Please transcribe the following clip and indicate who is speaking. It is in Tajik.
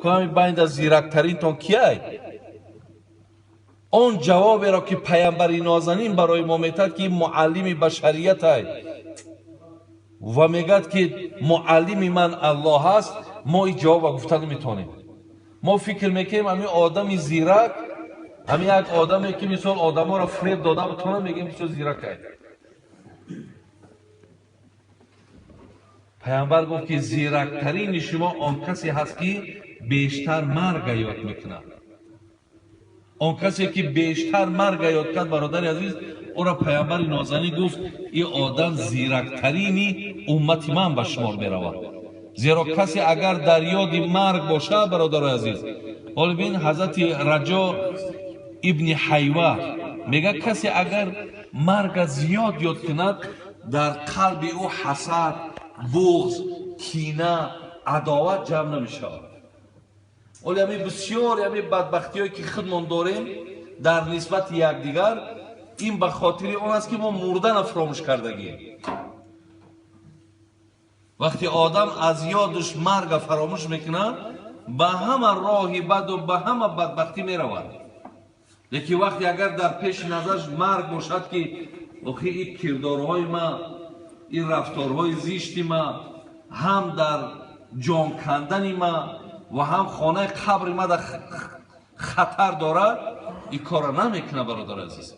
Speaker 1: Ками байнда зирактаринтон кияй? Он ҷавоберо, ки паямбари нозанин барои мо метад, ки муаллими башариятай ва мегӯяд, ки муаллими ман Аллоҳ аст, мо ин ҷавоба гуфта наметавонем. Мо фикр мекунем, ҳамин одами зирак, ҳамин як одаме, ки мисол одаморо фиреб дода бутонад, мегӯем бисёр зиракай. Паямбар гуфт, ки зирактарини шумо он касе ҳаст, ки бештар марга ёд мекунад. Он касе, ки бештар марга ёд кард, бародари азиз, ӯро паямбари нозанин гуфт, ин одам зирактарини уммати ман ба шумор меравад. Зеро касе агар дар ёди марг бошад, бародарои азиз, ҳоло бин, ҳазрати Раҷо ибни Ҳайва мегӯяд, касе агар марга зиёд ёд кунад, дар қалби ӯ ҳасад, буғз, кина, адоват ҷамъ намешавад. Оли ҳамин бисёр ҳамин бадбахтиҳое, ки худмон дорем дар нисбати якдигар, ин ба хотири он аст, ки мо мурдана фаромӯш кардагием. Вақте одам аз ёдаш марга фаромӯш мекунад, ба ҳама роҳи баду ба ҳама бадбахтӣ меравад. Лекин вақте агар дар пеши назараш марг бошад, ки охи ин кирдорҳои ма, ин рафторҳои зишти ма ҳам дар ҷон кандани ма ва ҳам хонаи қабри ма дар хатар дорад, ин корро намекунад, бародари азиз.